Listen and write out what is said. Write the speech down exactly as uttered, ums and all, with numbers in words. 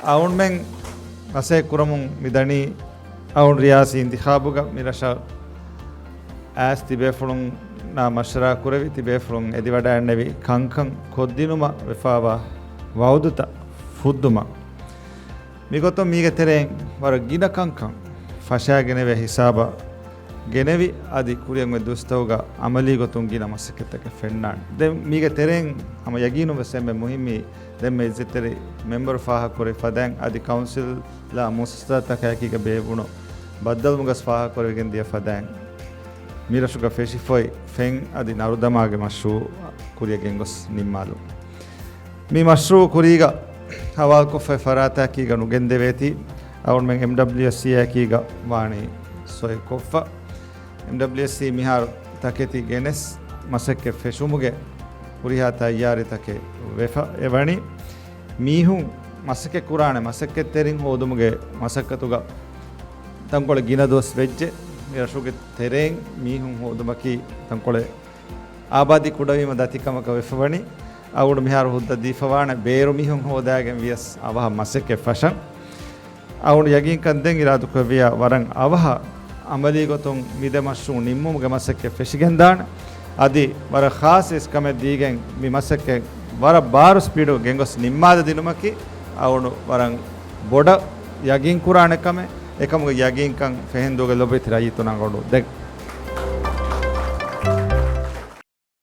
އަޅުގަނޑުމެން މަސައްކަތް ކުރަމުން މިދަނީ އަޅުގަނޑު ރިޔާސީ އިންތިޚާބުގަ މި ރަށަށް އައިސް ތިބޭފުޅުންނާ މަޝްވަރާ ކުރެވި، ތިބޭފުޅުން އެދިވަޑައިގެންނެވި ކަންކަން ކޮށްދިނުމަށް ވެފައިވާ ވައުދުތައް ފުއްދުމަށް. މިގޮތުން މީގެ ތެރެއިން ވަރަށް ގިނަ ކަންކަން ފަށައިގެނެވޭ ހިސާބަށް ގެނެވި، އަދި ކުރިއަށް އޮތް ދުވަސްތަކުގަ އަމަލީ ގޮތުން ގިނަ މަސައްކަތްތަކެއް ފެންނާނެ. ދެން މީގެ ތެރެއިން ހަމަ ޔަގީނުން ވެސް އެންމެ މުހިއްމީ، ދެންމެ އިއްޒަތްތެރި މެމްބަރު ފާހަގަކުރި ފަދައިން، އަދި ކައުންސިލްއާ މުއައްސަސާތަކާއެކީގަ ބޭއްވުނު ބައްދަލުވުމުގަސް ފާހަގަކުރެވިގެން ދިޔަ ފަދައިން، މިރަށުގަ ފެށިފައި ފެން އަދި ނަރުދަމާގެ މަޝްރޫއު ކުރިއަށް ގެންގޮސް ނިންމާލުން. މި މަޝްރޫއު ކުރީގަ ހަވާލުކޮށްފައި ފަރާތަކީގަ ނުގެންދެވޭތީ، އަޅުގަނޑުމެން އެމްޑަބްލިއުއެސްސީއަކީގަ ވާނީ ސޮއިކޮށްފަ. އެމްޑަބްލިއުއެސްސީ މިހާރު ތަކެތި ގެނެސް މަސައްކަތް ފެށުމުގެ ހުރިހާ ތައްޔާރީތަކެއް ވެފަ އެވަނީ. މީހުން މަސައްކަތް ކުރާނެ މަސައްކަތްތެރިން ހޯދުމުގެ މަސައްކަތުގަ ތަންކޮޅެއް ގިނަ ދުވަސް ވެއްޖެ. މި ރަށުގެ ތެރެއިން މީހުން ހޯދުމަކީ ތަންކޮޅެއް އާބާދީ ކުޑަވީމަ ދަތިކަމަކަށް ވެފަވަނީ. އަޅުގަނޑު މިހާރު ހުއްދަ ދީފަވާނެ ބޭރު މީހުން ހޯދާގެން ވިޔަސް އަވަހަށް މަސައްކަތް ފަށަން. އަޅުގަނޑު ޔަގީންކަން ދެން އިރާދަކުރެއްވިޔާ ވަރަށް އަވަހަށް އަމަލީ ގޮތުން މި ދެ މަޝްރޫއު ނިންމުމުގެ މަސައްކަތް ފެށިގެންދާނެ. އަދި ވަރަށް ޚާއްޞަ އިސްކަމެއް ދީގެން މި މަސައްކަތް ވަރަށް ބާރު ސްޕީޑު ގެންގޮސް ނިންމާލަދިނުމަކީ އަޅުގަނޑު ވަރަށް ބޮޑަށް ޔަގީންކުރާނެ ކަމެއް. އެކަމުގެ ޔަގީންކަން ފެހެންދޫގެ ލޮބުވެތި ރައްޔިތުން އަޅުގަނޑު ދެ-،